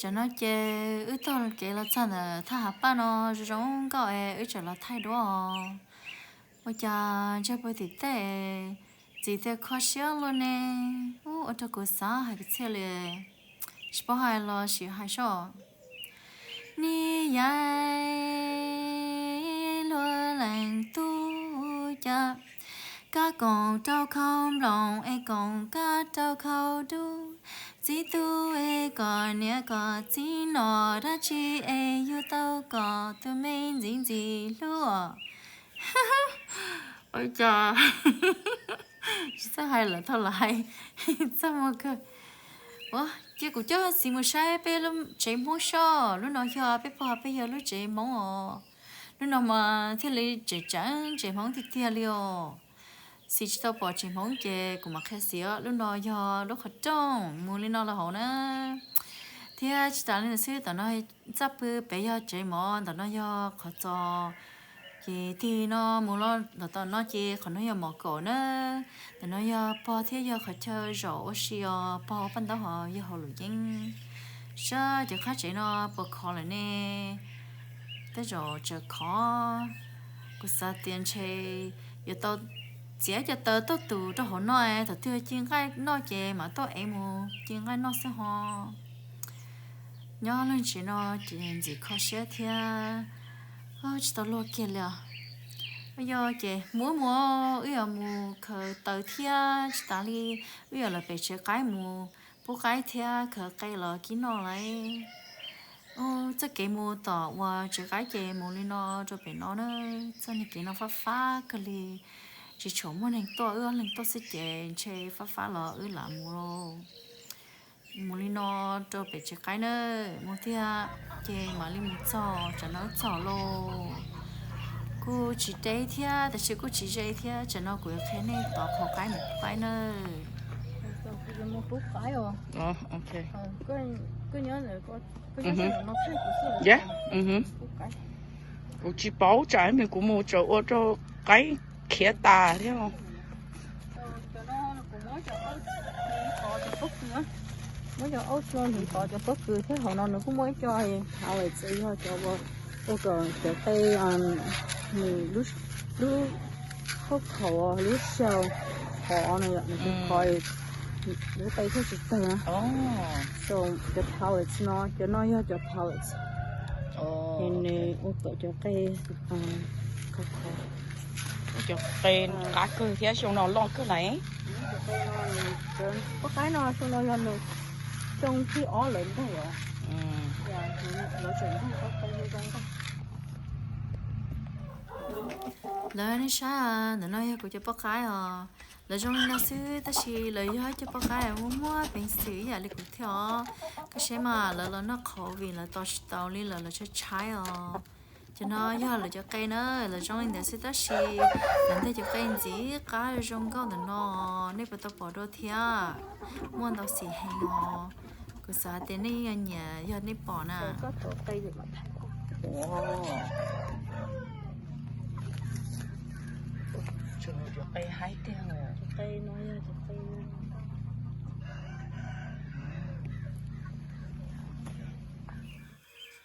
Tam no ces wb taug kev los txog ntawm thaj hav paj no zoo zoo nkauj es wb tseem los thaij duab os. Ua cas ntsia puag tim tej, txiv tias kho siab luaj ne, ua rau kuv xav hais kwv txhiaj li, tsis paub hais los sim hais soj. Ni yaib luag leej tub cas, kab koom rau khau nploos es koom kab rau khau dub, txiv tub es kom niam kom txiv nom dab tsi es yug tau kom tus me ntxim ntxim hlub os. Ua cas tsis txawj hais lawm thaum lawv hais txaj muag kawg. Ua, cia kuv coj Xis mus saib peb lub tsev Hmoob soj. Lub no yog peb pog peb yawg lub tsev Hmoob os. Lub no mas thiaj li tseem tseem tsev Hmoob tiag tiag li os. Xis tsis tau pom tsev Hmoob ces kuv mam qhia Xis os. Lub no yog lub qhov rooj mus li no los hauv na. Thiab tsis tas li ntawd xwb, tom no txaj pw pem yog tsev mov, ntawm no yog qhov txos. Ces tig no mus los ntawm tom no ces qhov no yog mov kaum na. Ntawm no yog pog thiab yawg qhov chaw zaum ua si os, pog ua paj ntaub hos yawg haus luam yeeb. Saib cov qab tsev no puas khov lawm ne? Tej zaum tseem khov. Kuv xav tias ntshe yuav tau txiav cov taws tuaj tus rau hauv no, thaum twg ci nqaij noj ces mam tuaj ev mus ci nqaij noj xwb ho. Nyob lub tsev no ces ntxim kho siab thiab tsis tau luag kiag li os. Yog ces mus wb mus, wb yuav mus khaws taws thiab tsis tas li wb yuav lawv pem tsev qaib mus pub qaib thiab khaws qe los kib noj lauj. Txoj kev mus tom uas tsev qaib ces mus li no rau pem no na. Txoj niag kev no fab fab kawg li, tsis tshua muaj neeg tuaj, wb ob leeg tuaj xwb ces ntshe fab fab los wb lam mus lauj. Mus li no rau pem tsev qaib na, mus tiag ces mam li mus txog, tsam no wb txog lauj. Kuj tsis deb thiab tab sis kuj tsis ze thiab, tsam no kuv yuav qhia nej tov qhov qaib mus pub qaib na. Kuv tsis paub tsam ib pliag kuv mus tsam ua rau qaib khiav tas thiab. Muab cov aub tso ntawm tod cov pob kws thiab, hauv no nws kuj muaj ib co pallets yog cov ua kom cov qe nws lub, lub khaub khaum lub shelf qhov no yom, nws qhov lub qe thiaj tsis tawg na. So cov pallets no, cov no yog cov pallets, ces nws ua kom cov qe khov kho. Cov qe qab kawg thiab xyoo no loj kawg lawm. Pob qaib no xyoo no yog nws xyoo thib ob lawv ntag os. Lawv, nej saib, ntawm no yog kuv cov pob qaib os. Lawv zoo li no xwb tab sis lawv yog ib co pob qaib muaj muaj peev xwm ib yam li kuv thiab os. Koj saib mas lawv los noj qhauv vim lawv tos tsis tau li lawm, lawv tshaib tshaib os. Cov no yog lawv cov qe na, lawv zoo li ntawd xwb tab sis lawv nteg cov qe ntxiv qab zoo nkauj ntawm no, nej puas tau pom dua thiab? Muaj ntau xim heev os. Kuv xav tias nej yeej yuav nyiam yog nej pom na.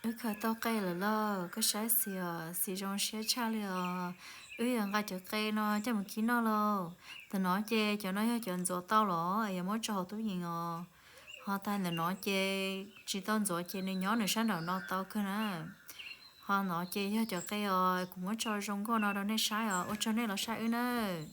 Wb khaws tau qe lawm lauj, koj saib Xis os, Xis zoo siab tshaj li os. Wb yuav nqa cov qe no coj mus kib noj lauj. Ntawm no ces cov no yog cov ntxuav tau los yuav muab tso hauv tub yees os. Ho tag ntawm no ces tsis tau ntxuav ces nws nyob nws sab nraum no tau kawg na. Ho no ces yog cov qe os, kuv muab tso zoo nkauj no rau nej saib os, ua tsaug nej los saib wb nawb.